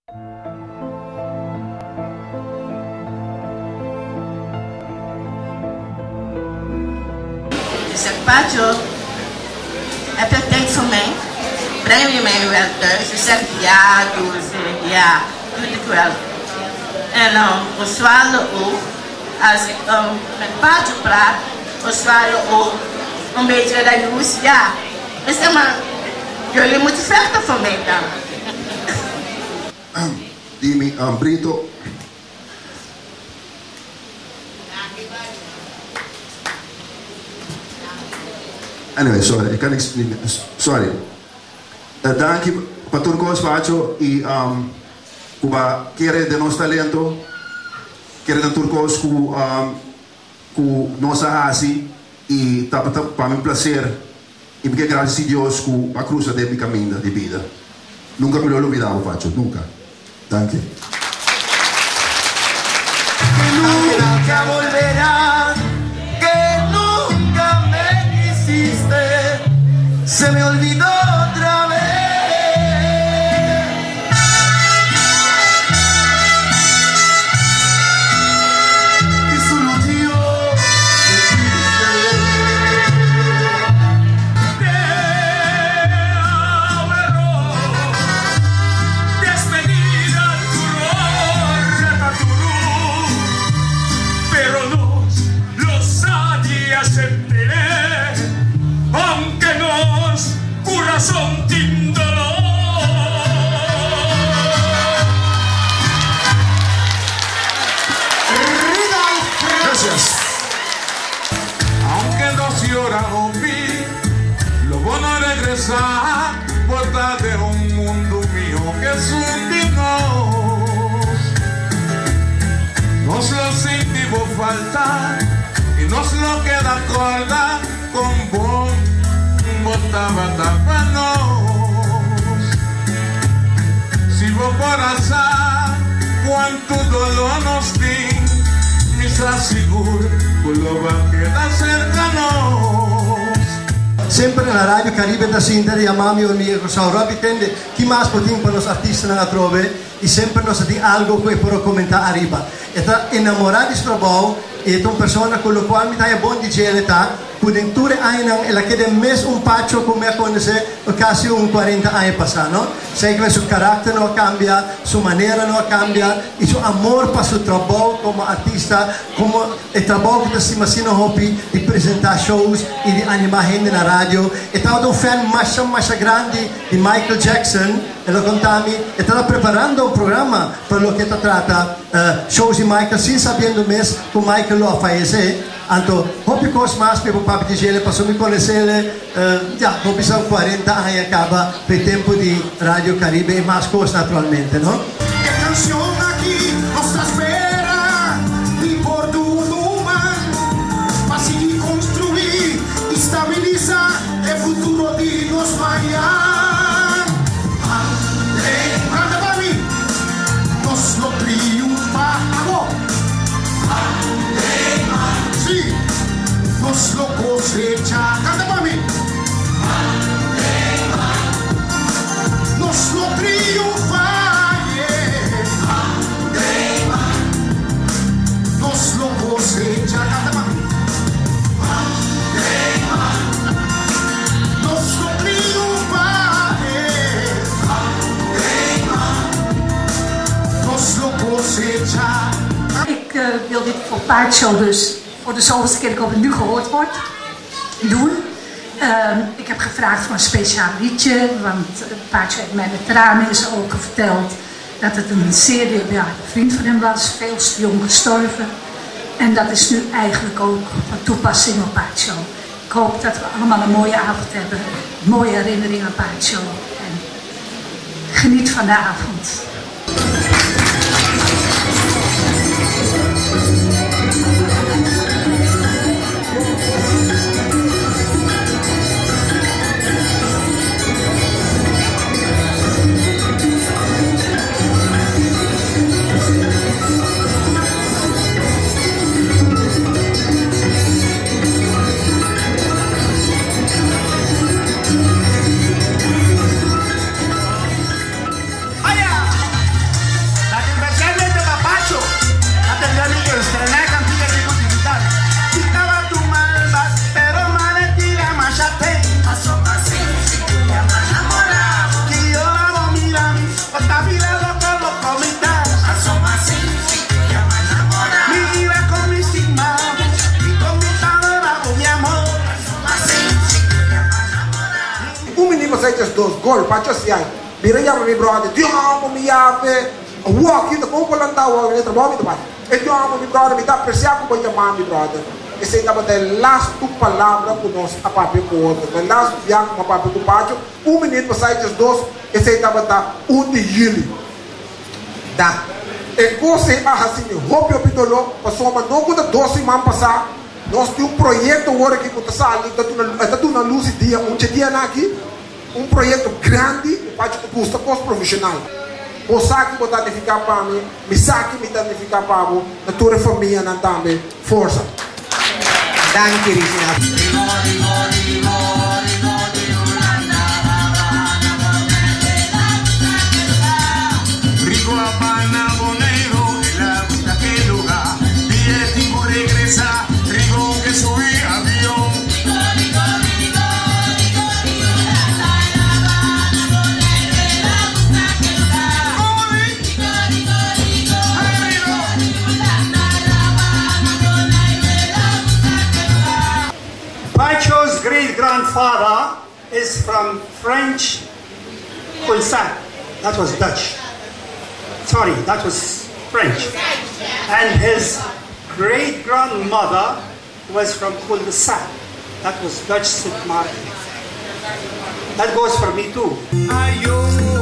Ik zeg, Pacho, heb je tijd voor mij? Breng je mij wel thuis? Ze zegt, ja, Dulce, ja, doe ik wel. En Oswaldo ook. Als ik met Pacho praat, Oswaldo ook een beetje dat ja. Ik zeg maar, jullie moeten vechten voor mij dan. Dimi Brito. Anyway, sorry, ik kan niks niet meer. Sorry. Danki pa tur cos, Pacho, y cu bo kere den nos talento, kere den tur cos cu nos a haci y tabata pa mi un placer y mi ke gradici Dios cu a cruza den mi caminda di bida. Nunca mi lo olbida bo, Pacho, nunca. Danki. Que nunca volverás, que nunca me quisiste, se me olvidó otra vez. Y solo yo te quise. Te amarró, despedida turú, pero nos los aceptaré, aunque nos corazón tin dolor. Gracias. Aunque nos llora hopi, lo bueno regresa, bota de un mundo mío que es un dinos. Nos lo sentimos falta y nos lo queda corda con bon botaba tapanos. Si vos por azar, cuánto dolor nos di, mis asigur, lo va a quedar cercanos. Semper na Radio Caribe ta sinta yama mi amigo Sao Robbie tende ki mas por tin pa nos artistanan atrobe y semper nos tin algo cu e por comenta ariba. E ta enamora di su trabou y ta un persona cu locual mi ta haya bon di djele ta cu den tur e añanan el a keda e mes un pacho cu mi a conoce casi un 40 aña pasa, no? Zeker su karakter no a kambia, su manera no a kambia i su amor pa su trabou komo artista, komo e trabou ku ta stima asina hopi di presentá shows i di animá hende na radio. E tabata un fan masha masha grandi di Michael Jackson, el a konta mi. E tabata preparando un programa pa loke ta trata shows di Michael sin sabiendo mes ku Michael lo a fayesé. Anto hopi kos mas mi por papia di djele pasobra mi konesele ya bo bisa un 40 aña kaba pa e tempu di Radio Caribe i mas kos naturalmente no. E canción aki nos ta spera di por duna man pa sigui construi y stabilisa e futuro di nos mañan. Canta pa mi, nos lo triunfa. Abo. Sí, nos lo cosecha. Canta pa mi. Nos lo triunfa. Yeah. Nos lo cosecha. Canta pa mi. Nos lo triunfa. Yeah. Nos lo cosecha. Ik wil dit voor Pacho dus voor de zoveelste keer, ik hoop het nu gehoord wordt, doen. Ik heb gevraagd voor een speciaal liedje, want Pacho heeft mij met tranen in zijn ogen verteld dat het een zeer dierbare vriend van hem was, veel te jong gestorven. En dat is nu eigenlijk ook van toepassing op Pacho. Ik hoop dat we allemaal een mooie avond hebben, mooie herinneringen aan Pacho. En geniet van de avond. 12, gol, Pacho hasi ai. Mira yama mi brother, Dios amo mi yape, awor aki ta kon por lanta awor, mi trabou mi ta bai. E Dios amo mi brother, mi ta apresiá ku bo yama mi brother. Esei tabata e lastu palabra ku nos a papia ku otro. E lastu biaha ku mi a papia ku Pacho, un minüt pasá e 12, esei tabata 1 di yüli. Da. E kos ei a hasi mi hopi hopi doló, pasobra no ku ta 2 siman pasá, nos tin un proyekto awor aki ku ta sali, ta duna lus di dia, un dia aki, un proyekto grandi, ku Pacho ku gusta kos profeshonal. Bo sa ki bo ta nifiká pa mi, mi sa ki mi ta nifiká pa bo, na tur e famianan tambe, forsa. Danki, Regina. Rico Habana, Boneiro, el a gusta e lugá. Dia regresá, Rico ke subi avion. Rico, Rico, Rico, Rico, La Bonaire, el a gusta e lugá. Rico, Rico, Rico, Rico, Hulanda, La Habana, Bonaire, el a gusta e lugá. Pacho's great grandfather is from French Cul-de-sac. That was Dutch. Sorry, that was French. And his great grandmother was from Cul-de-sac. That was Dutch St. Martin. That goes for me too. Ayo.